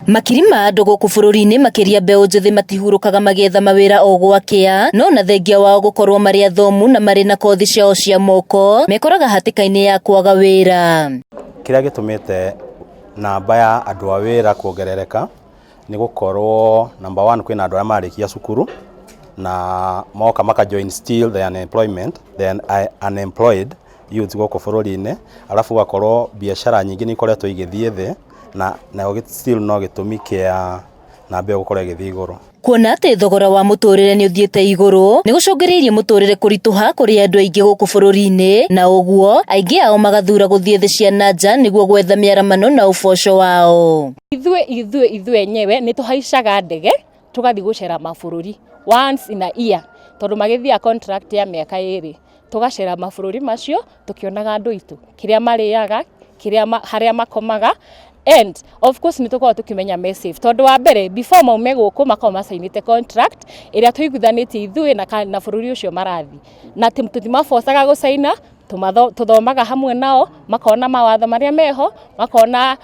Makiri ma andũ gũkũ bũrũri-inĩ makĩria mbeũ njĩthĩ matihurũkaga magĩetha mawĩra o gwakĩa, no na thengia wao gũkorwo marĩ athomu na marĩ na kothi ciao cia moko, mekoraga hatĩka-inĩ ya kwaga wĩra. Kĩrĩa gĩtũmĩte namba ya andũ a wĩra kuongerereka nĩ gũkorwo, number one, kwĩna andũ arĩa marĩkia cukuru na moka maka join still the unemployment, the unemployed youth gũkũ bũrũri-inĩ. Arabu gũgakorwo biacara nyingĩ nĩ ikoretwo igĩthiĩ thĩ, na nayo still no gĩtũmi kĩa namba ĩyo gũkorwo ĩgĩthiĩ igũrũ. Kuona atĩ thogora wa mũtũrĩre nĩ ũthiĩte igũrũ, nĩ gũcũngĩrĩirie mũtũrĩre kũritũha kũrĩ andũ aingĩ gũkũ bũrũri-inĩ, na ũguo aingĩ ao magathura gũthiĩ thĩ cia na nja nĩguo gwetha mĩaramano na ũboco wao. Ithuĩ enyewe nĩ tũhaicaga ndege tũgathiĩ gũcera mabũrũri once in a year, tondũ magĩthiaga contract ya mĩaka 2, tũgacera mabũrũri macio tũkĩonaga andũ aitũ kĩrĩa marĩaga, kĩrĩa harĩa makomaga, and of course nĩ tũkoragwo tũkĩmenya me safe, tondũ wa mbere, before maume gũkũ, makoragwo macainĩte contract ĩrĩa tũiguithanĩtie ithuĩ na bũrũri ũcio marathiĩ, na tũtimabocaga gũcaina. Tũthomaga hamwe nao, makona mawatho marĩa meho, makona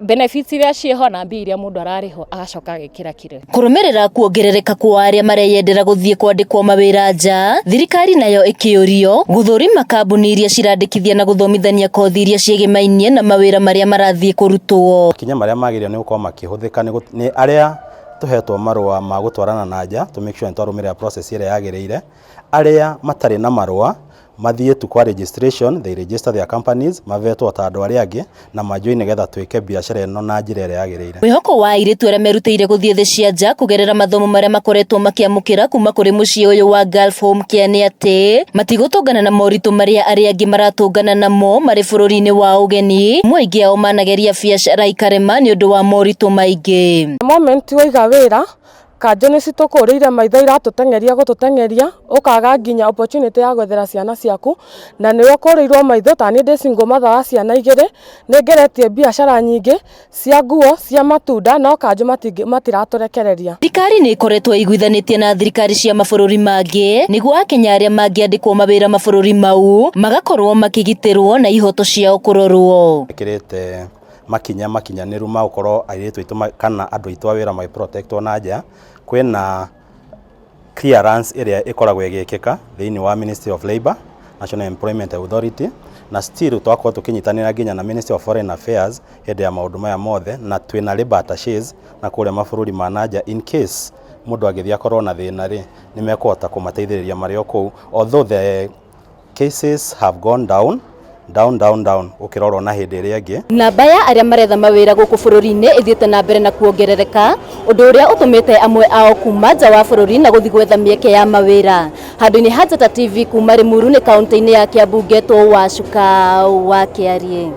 benefits iria ciĩho na mbia iria mũndũ ararĩhwo, agacoka agekĩra kĩrĩa. Kũrũmĩrĩra kuongerereka kwa arĩa mareyendera gũthiĩ kwandĩkwo mawĩra nja, thirikari nayo ĩkĩũrio gũthũrima kambuni iria cirandĩkithia na gũthomithania kothi iria ciĩgĩmainie na mawĩra marĩa marathiĩ kũrutwo. Makinya marĩa magĩrĩire nĩ gũkorwo makĩhũthĩka nĩ arĩa tũhetwo marũa ma gũtwarana na nja to make sure nĩ twarũmĩrĩra process ĩrĩa yagĩrĩire. Arĩa matarĩ na marũa mathiĩ tu kwa registration, they register their companies, mavetwo ta andũ arĩa angĩ na majoin, nĩgetha twĩke biacara ĩno na njĩra ĩrĩa yagĩrĩire. Mwĩhoko wa airĩtu arĩa merutĩire gũthiĩ thĩ cia nja kũgerera mathomo marĩa makoretwo makĩamũkĩra kuma kũrĩ mũciĩ ũyũ wa Gulf Home Care nĩ atĩ matigũtũngana na moritũ marĩa arĩa angĩ maratũngana namo marĩ bũrũri-inĩ wa ũgeni. Mũingĩ ao manageria biacara ikarema nĩ ũndũ wa moritũ maingĩ. Moment waiga wĩra, kanjũ nĩ citũkũrĩire maitho, iratũteng'eria gũtũteng'eria, ũkaga nginya opportunity ya gwethera ciana ciaku, na nĩwe ũkũrĩirwo maitho. Ta niĩ ndĩ single mother wa ciana 2, nĩ ngeretie biacara nyingĩ cia nguo, cia matunda, no kanjũ matiratũrekereria. Thirikari nĩ ĩkoretwo ĩiguithanĩtie na thirikari cia mabũrũri mangĩ nĩguo akenya arĩa mangĩandĩkwo mawĩra mabũrũri mau magakorwo makĩgitĩrwo na ihoto ciao kũrorwo. Ĩkĩrĩte makinya makinyanĩru ma gũkorwo airĩtu aitũ kana andũ aitũ a wĩra magĩprotectwo na nja. Kwĩna clearance ĩrĩa ĩkoragwo ĩgĩkĩka thĩinĩ wa Ministry of Labour, National Employment Authority, na still twakorwo tũkĩnyitanĩra nginya na Ministry of Foreign Affairs hĩndĩ ya maũndũ maya mothe, na twĩna labour attaches na kũrĩa mabũrũri ma na nja. In case mũndũ angĩthiĩ akorwo na thĩna rĩ, nĩ mekũhota kũmateithĩrĩria marĩ o kũu, although the cases have gone down, down, down, down ũkĩrorwo na hĩndĩ ĩrĩa ĩngĩ. Namba ya arĩa maretha mawĩra gũkũ bũrũri-inĩ ĩthiĩte na mbere na kuongerereka, ũndũ ũrĩa ũtũmĩte amwe ao kuma nja wa bũrũri na gũthiĩ gwetha mĩeke ya mawĩra. Handũ-inĩ ha Njata TV kuma Limuru nĩ kaunti-inĩ ya Kiambu, ngetwo Wacuka wa Kĩariĩ.